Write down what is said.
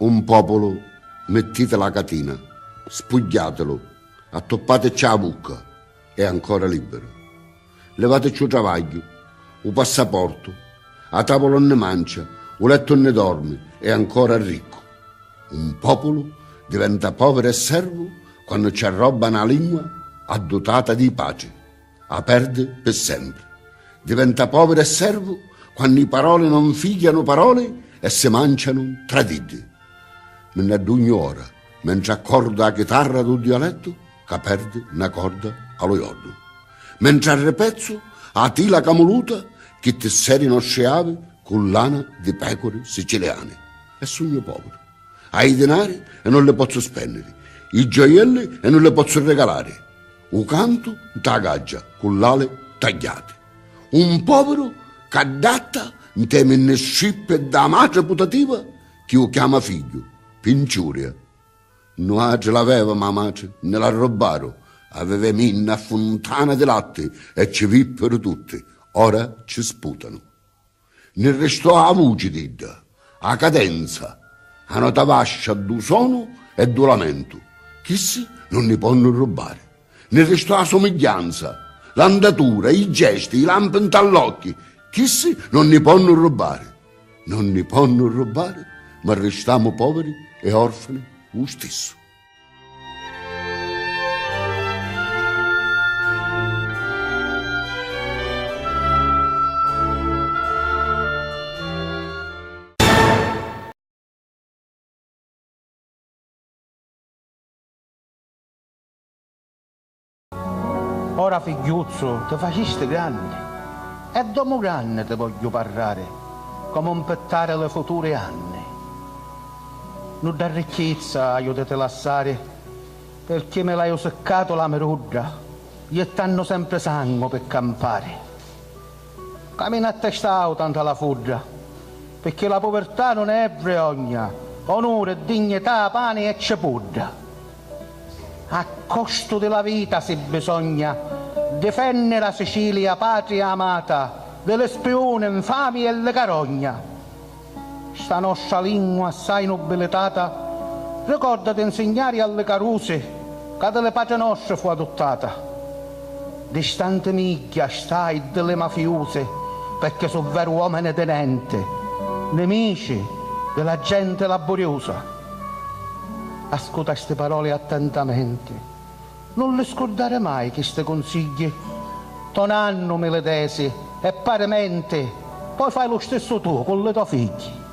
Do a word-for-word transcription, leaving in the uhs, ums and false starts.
Un populu, mittiti la catina, spugghiatilu, attuppatici a vucca, è ancora libbiru. Livatici u travagghiu, u passaportu, a tavula unni mancia, u lettu unni dormi, è ancora riccu. Un populu diventa poviru e servu quannu ci arrobba na lingua addutata di patri, a perdi pi sempri. Diventa poviru e servu quannu i paroli non figghianu paroli e si mancianu tra d'iddi. Mi nn'addugnu ora, mentri accordu a chitarra du dialettu ca perdi na corda a lu jornu. Mentri arripezzu a tila camuluta chi tisseri i nostri avi cu lana di pecuri siciliani. E sugnu poviru. Haiu i dinari e non li pozzu spenniri, i gioielli e non li pozzu rigalari, u cantu nta gaggia cu l'ali tagghiati. Un poviru c'addatta nte minni strippi dda matri putativa chi u chiama figghiu, pi nciuria. Nuatri l'avevamu a matri, nni l'arrobbaru, aveva i minni a funtana di latti e ci vippiru tutti, ora ci sputanu. Nni ristò a vuci d'idda, a cadenza, a nota vascia dû sonu e dû lamentu. Chissi non nni ponnu rubbari. Nni ristò a sumigghianza, l'andatura, i gesti, i lampi nta l'occhi. Chissi non nni ponnu rubbari. Non nni ponnu rubbari, ma ristamu poviri e orfani u stissu. Ora figghiuzzu ti facisti granni e d'omu granni ti vogghiu parrari comu mpittari li futuri anni. Nudda ricchizza haiu di ti lassari pirchì mi l'haiu siccatu la mirudda jittannu sempri sangu pi campari. Camina a testa auta nta la fudda, picchì la puvirtà nun è vriogna, onuri, dignità, pani e cipudda. A costu di la vita si bisogna difenniri a Sicilia, patria amata, di li spiuni, nfami e li carogna. Sta nostra lingua assai nubilitata ricorda di nsignari a li carusi ca di li patri nostri fu aduttata. Distanti migghia stai di li mafiusi, pecchì su veru omini di nenti, nimici di la genti laburiusa. Ascuta sti paroli attentamenti. Nun li scurdari mai chisti cunsigghi. To nannu mi li desi e parimenti, poi fai lu stissu tu cu li to figghi.